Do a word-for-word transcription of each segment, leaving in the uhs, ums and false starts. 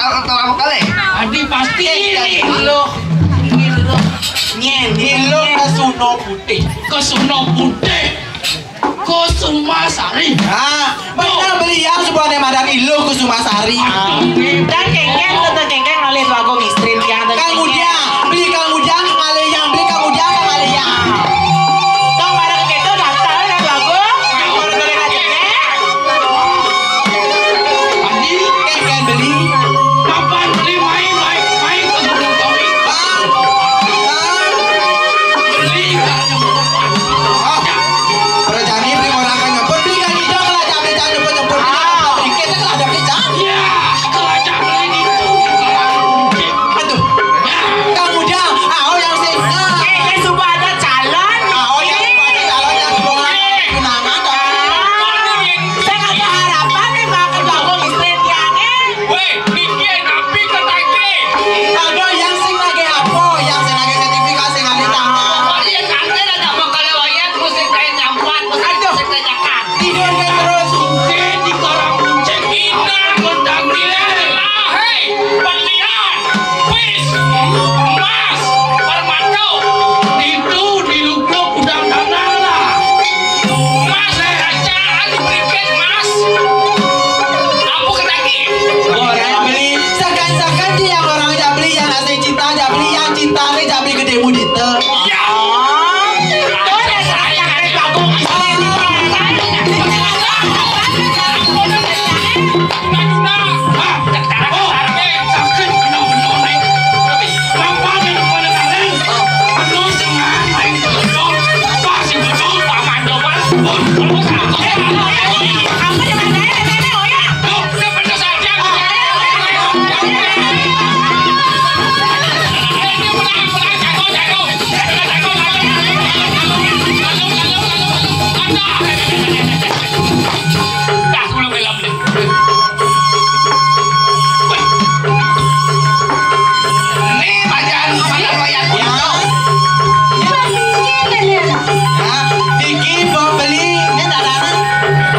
Kalau terlalu kali. Adi pasti. Eh, iya. Iluh. Iluh. Nyen. Iluh Kesuna Putih. Kesuna Putih. Kusumasari. Ah, bener beli yang sebuah nama dan Iluh Kusumasari. Aduh, dan kengkeng, tetep kengkeng oleh Dwagung istri yang ada. Kang Ujang, beli Kang Ujang, ngalih yang beli Kang Ujang, ngalih yang. Dong pada ke situ daftar kan Dwagung, yang baru boleh aja. Adi, kengkeng beli. Kapan beli main, main, main ke Gunung Kawi? Bang, bang. Beli, Kang. Ora jani beli ora akan nyebut, beli kan ijo kalau aja beli jangan nyebut-nyebut, beli kan dikit itu ada beli jangan. Ya, kalau aja beli itu, kalau kucing. Aduh. Ya. Kang Ujang, ah, oh yang sing. Eh, eh, sumpah ada calon. Ah, oh yang sumpah ada calon yang sumpah ada tunangan, dong. Ah, saya nggak ada harapan nih, Bang, ke Bang Istri tiangnya. Weh, niki napi ke tangke? Ada yang sing nagih apa? Yang sing nagih sertifikasi ngalih tanah. Pokoknya tangke ada bakal wayang, terus sing kain nyampat, terus sing kain nyakak. Tidur kan terus. Sugih di Karang Kucing. Indah kondang nilai. Lahir, belian, wis, emas, permata. Itu di lubuk udang tanah lah. Mas, saya raja, anu beripit, Mas. Apa kena ki? Orang beli, sekan-sekan dia orang aja beli, yang asli cinta aja beli, yang cinta ni aja beli gede mudita. Ya. Oh, ada saya, ada bagus. Tuna-tuna. Hah? Oh, eh, sakit, kena benar, naik. Tapi, lampah yang kepala tangan. Penuh dengan air betul. Pasti betul, paman coba. Pun, pun, pun. Apa yang ada, nenek, oh ya? Loh, dia benar saja. Eh, dia menang, menang, jatuh, jatuh. Jatuh, jatuh, jatuh. Jatuh, jatuh, jatuh. Ada. Dah, sebelum film ni. Ni bacaan, bacaan wayang kulit tu. Ha? Niki bawa beli, ni tak ada anak.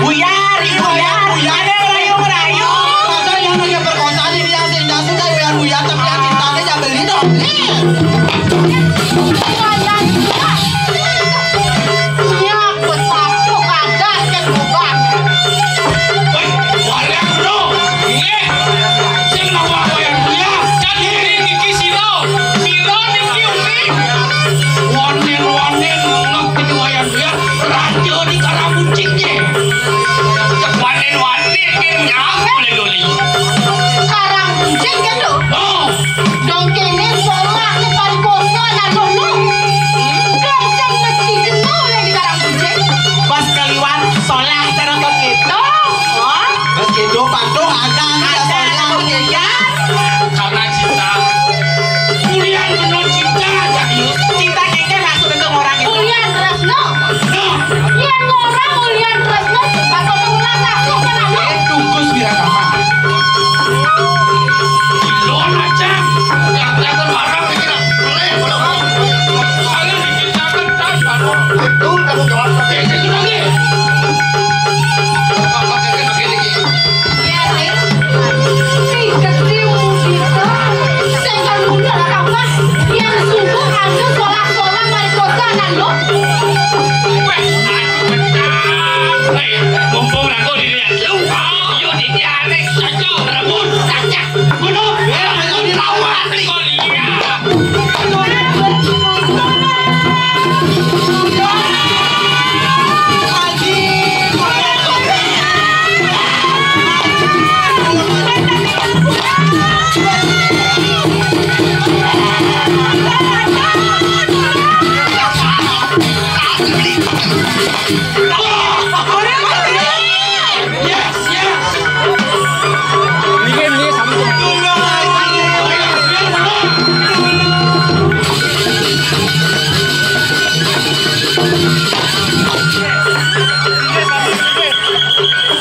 Buyar, buyar, buyar. Ada merayu-merayu. Masa yang nak perkosa ni, dia sing dah sudah buyar, buyar, tapi yang cinta ni jangan beli tu. Ni. Iya, betul. Ada yang berubah. Woi, wayang, Bro. Nggih. Sing nawak wayang kuya, kan niki, niki sira. Sira niki umi. Wanen-wanen ngelok niki wayang kuya, raja di Karamucing, nggih. Wanen-wanen nggih, nyang boleh doli. Karamucing, kan, Bro? Oh. Dong kene solah ne parikosa nang dono. Dong sing mesti kena oleh di Karang Kucing. Bos keliwat solah cara kok gitu. Oh. Bos gitu patuh ada, ada solah. Ada. Karena cinta. Kuliah penuh cinta, jadi. Cinta keke masuk ke orang itu. Kuliah terus, no. No. Yen ora mulian tresno, bakal ngulang asuh tenan. Eh, tunggu, Swiragama. Gila aja. Yang kelihatan marah, pikiran. Boleh, boleh, boleh. Kalian bikin jangan, jangan. Betul, tanggung jawab. Oke, oke, oke. Oke, oke, oke, oke. Iya, Sir. Sing gedhe wong kita, sing kan udah apa? Yang sungguh ada solah-solah merkosa, nang, lo. Weh, aku pecah. Hei, mumpung aku dilihat lu, yo ditiarek saja rebut kacang. Bunuh, ya, aku dilawan. Kau lihat.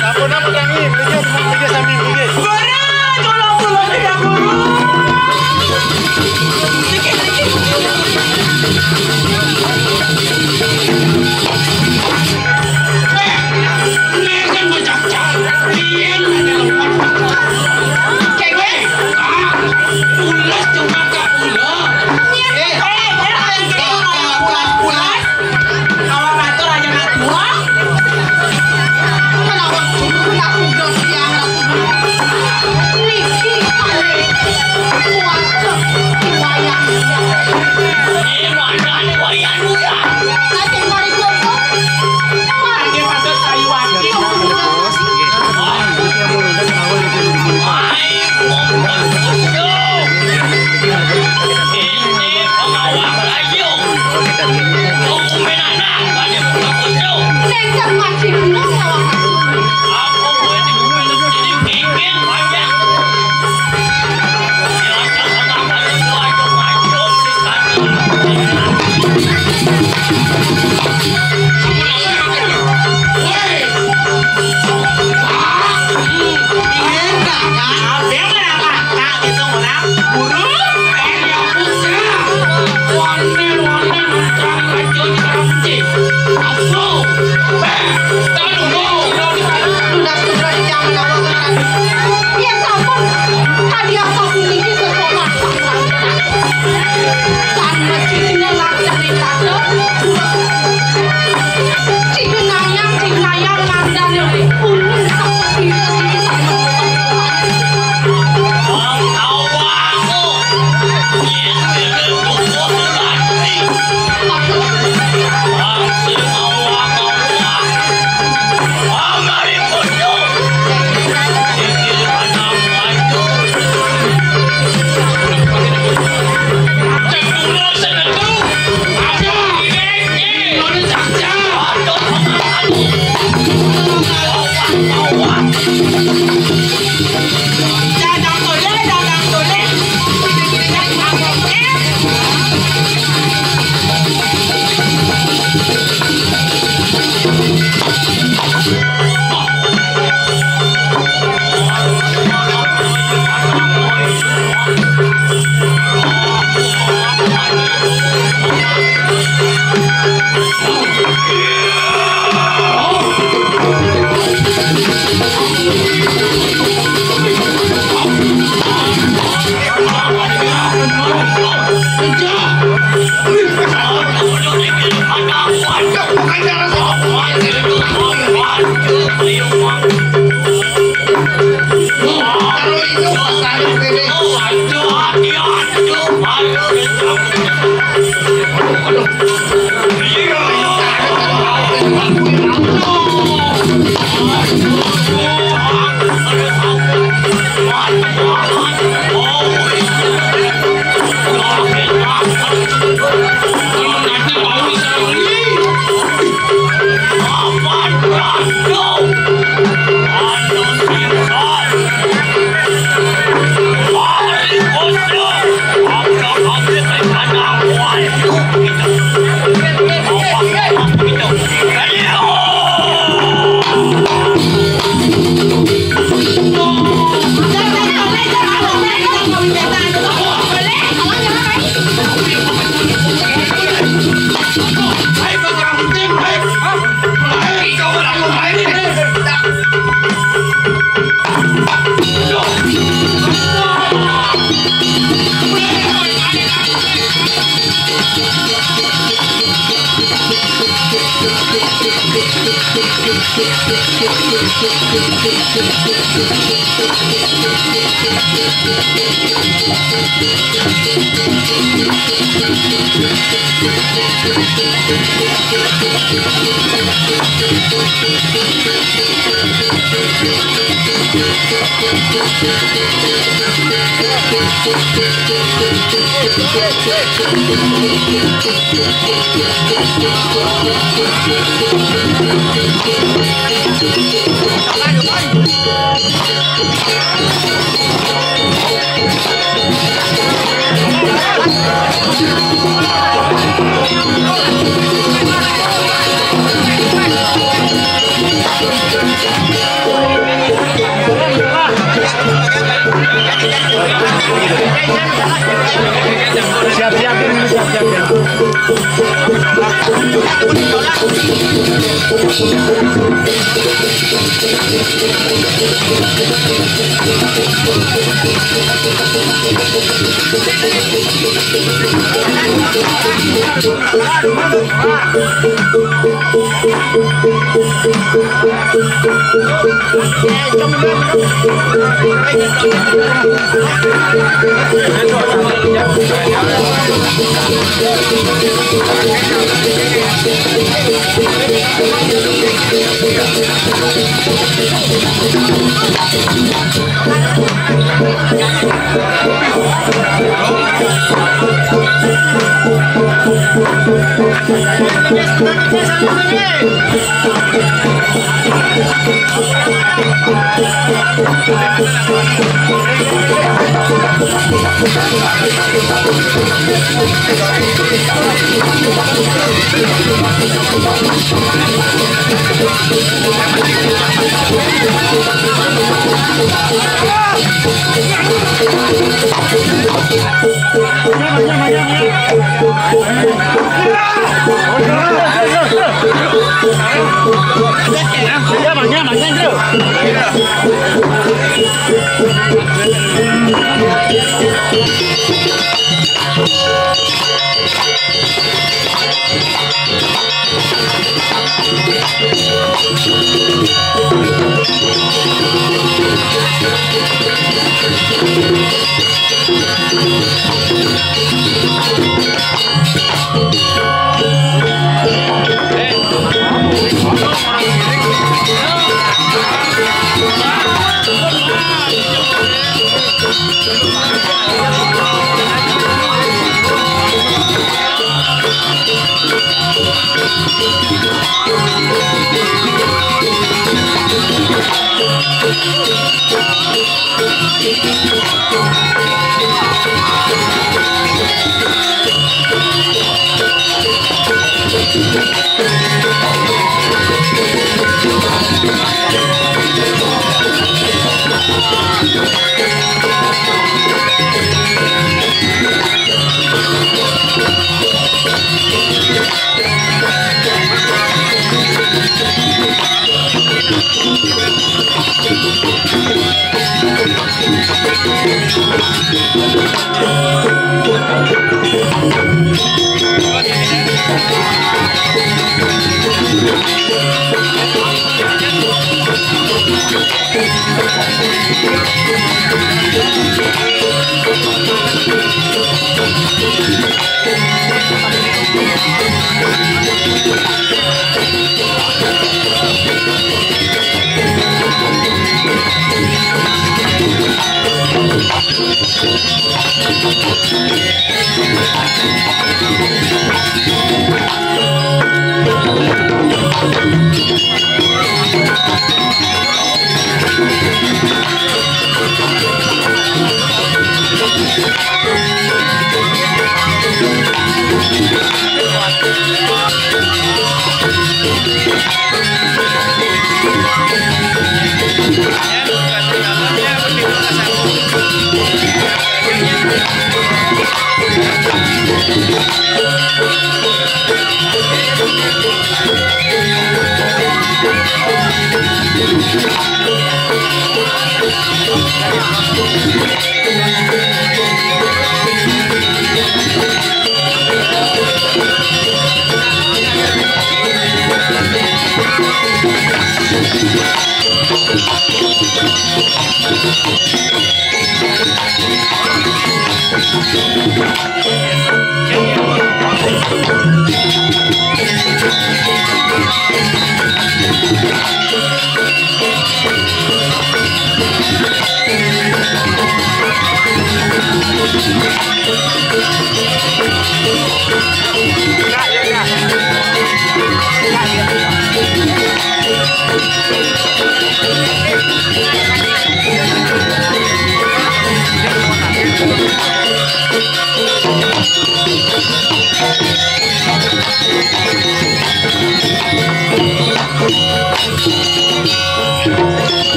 Sampun apa tangi? Minggir, minggir sami, minggir. Guru, tulung, tulung, Guru. Siap-siap dulu, siap-siap ya.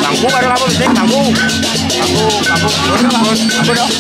Bangku baru kamu bisa bangku. Bangku, bangku, bangku, bangku, bangku dong.